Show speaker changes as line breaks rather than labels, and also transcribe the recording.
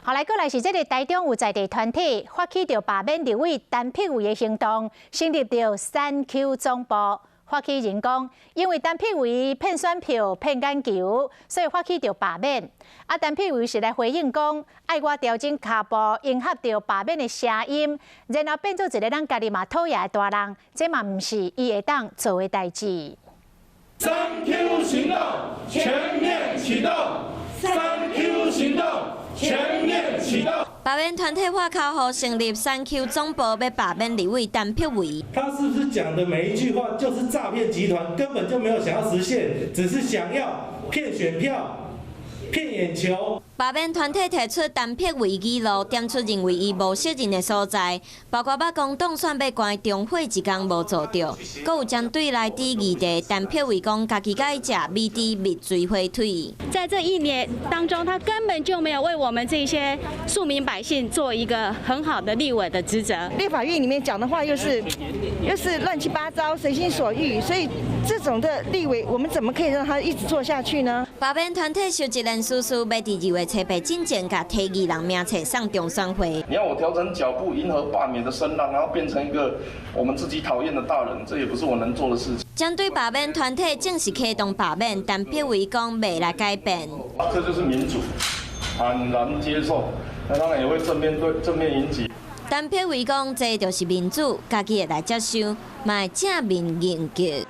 好來，過來是這个台中有在地團體發起著罷免立委陳柏惟的行動，成立著三 Q 總部。發起人講，因為陳柏惟騙選票、騙眼球，所以發起著罷免。啊，陳柏惟是來回應講，愛我調整跤步，迎合著罷免的聲音，然後變做一个咱家己嘛討厭的大人，這嘛毋是伊會當做的代誌。
三 Q 行動全面啟動，三 Q 行動全面啟動。
罷免團體發口號成立三 Q 總部，欲罷免立委陳柏惟。
他是不是講的每一句話就是詐騙集團，根本就沒有想要實現，只是想要騙選票、騙眼球。
罷免團體提出陳柏惟語錄，點出認為伊無責任的所在，包括捌講當選欲關中會一工無做著，閣有針對來佇議題，陳柏惟講家己佮意食米豬蜜水火腿。
在這一年當中，他根本就沒有為我們這些庶民百姓做一個很好的立委的職責。
立法院裡面講的話又是亂七八糟、隨心所欲，所以這種的立委，我們怎麼可以讓他一直做下去呢？
罷免團體收集連書書，欲佇2月初8進前，共提議人名冊送中選會。
你要我調整腳步，迎合罷免的聲浪，然後變成一個我們自己討厭的大人，這也不是我能做的事情。
針對罷免團體正式啟動罷免，陳柏惟講袂來改變。
這就是民主，坦然接受。那當然也會正面對、正面迎擊。
陳柏惟講，這就是民主，家己會來接受，嘛會正面迎擊。